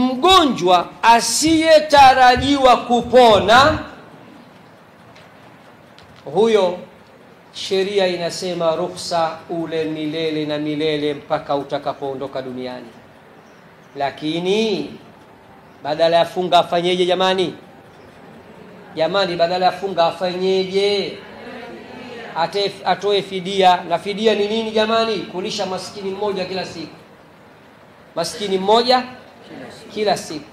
Mgonjwa asiyetarajiwa kupona, huyo sheria inasema ruhusa ule milele na milele mpaka utakapoondoka duniani. Lakini badala ya funga afanyeje jamani? Jamani, badala ya funga afanyeje? Atoe fidia. Na fidia ni nini jamani? Kulisha maskini mmoja kila siku. Maskini mmoja kila siku.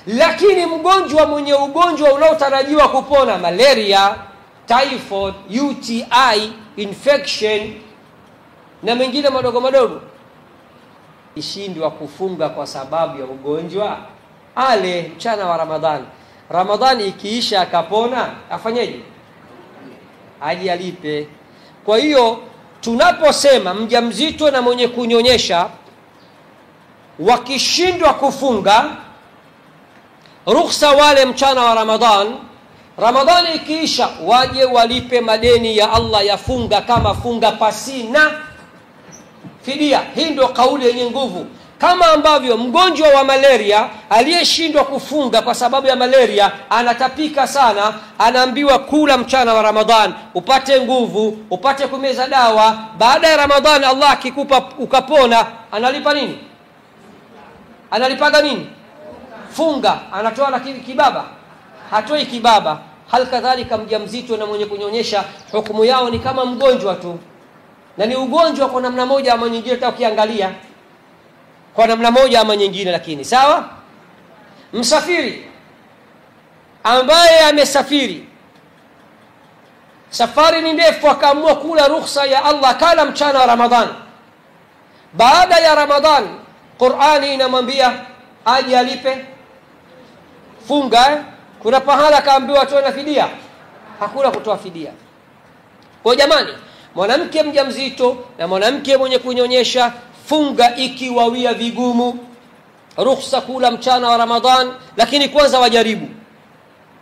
Lakini mgonjwa mwenye ugonjwa unaotarajiwa kupona, malaria, typhoid, UTI, infection na mengine madogo madogo, ishindwa kufunga kwa sababu ya ugonjwa, ale mchana wa Ramadhani. Ramadhani ikiisha akapona, afanyeje? Aje alipe. Kwa hiyo tunaposema mjamzito na mwenye kunyonyesha wakishindwa kufunga, ruhusa wale mchana wa Ramadhan. Ramadhani ikiisha waje walipe madeni ya Allah ya funga kama funga pasina fidia. Hii ndio kauli yenye nguvu. Kama ambavyo mgonjwa wa malaria aliyeshindwa kufunga kwa sababu ya malaria, anatapika sana, anaambiwa kula mchana wa Ramadhan upate nguvu, upate kumeza dawa. Baada ya Ramadhan Allah akikupa ukapona, analipa nini? Analipaga nini? Funga. Anatoa lakini kibaba? Hatoi kibaba. Hal kadhalika mjamzito na mwenye kunyonyesha, hukumu yao ni kama mgonjwa tu, na ni ugonjwa kwa namna moja ama nyingine, hata ukiangalia kwa namna moja ama nyingine, lakini sawa. Msafiri ambaye amesafiri, safari ni ndefu, akaamua kula ruhusa ya Allah, kala mchana wa Ramadhan. Baada ya Ramadhan Qur'ani inamwambia aje alipe funga. Kuna pahala kaambiwa atoe na fidia? Hakuna kutoa fidia. Kwa jamani, mwanamke mjamzito na mwanamke mwenye kunyonyesha, funga ikiwawia vigumu, ruhusa kula mchana wa Ramadhan, lakini kwanza wajaribu.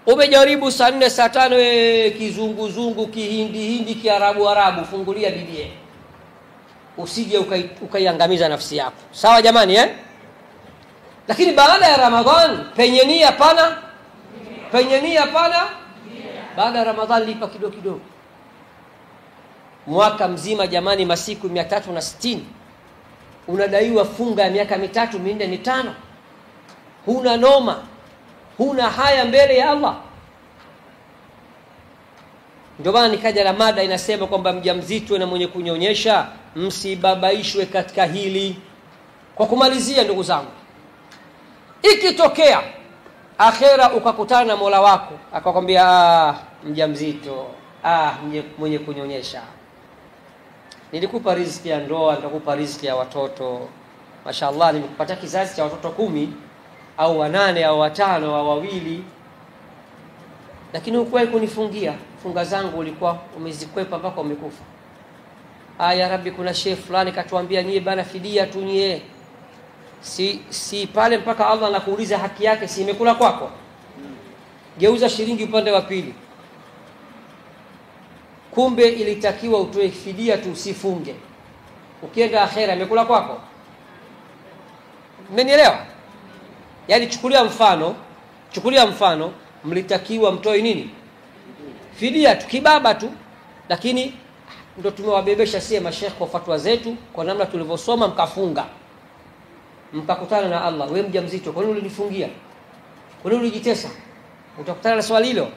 Umejaribu saa 4 saa 5, kizunguzungu, kihindi hindi, kiarabu arabu, fungulia bibie, usije ukaiangamiza nafsi yako. Sawa jamani, eh? Lakini baada ya Ramadhan, penye nia pana, penye nia pana. Baada ya Ramadhan lipa kidogo kidogo. Mwaka mzima jamani, masiku 360 unadaiwa funga ya miaka 3, 4, 5. Huna noma, huna haya mbele ya Allah. Ndio maana nikaja na mada inasema kwamba mjamzito na mwenye kunyonyesha msibabaishwe katika hili. Kwa kumalizia ndugu zangu, ikitokea akhera ukakutana na Mola wako akakwambia, mjamzito, mwenye kunyonyesha, nilikupa riziki ya ndoa, nitakupa riziki ya watoto, mashallah nimekupatia kizazi cha watoto 10 au 8 au 5 au 2, lakini hukuwahi kunifungia funga zangu, ulikuwa umezikwepa mpaka umekufa. Ya Rabbi, kuna sheikh fulani katuambia nyie bana fidia tu nyie. Si pale mpaka Allah anakuuliza haki yake, si imekula kwako? Geuza shilingi upande wa pili. Kumbe ilitakiwa utoe fidia tu, usifunge. Ukienda akhera imekula kwako. Mmenielewa? Yaani chukulia mfano mlitakiwa mtoe nini? Fidia tu, kibaba tu. Lakini ndio tumewabebesha sie masheikh kwa fatwa zetu, kwa namna tulivyosoma, mkafunga. Mkakutana na Allah, wewe mjamzito, kwa nini ulinifungia? Kwa nini ulijitesa? Utakutana na swali hilo.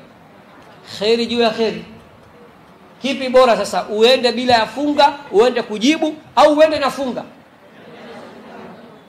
Khairi juu ya khairi. Kipi bora sasa, uende bila ya funga, uende kujibu, au uende na funga?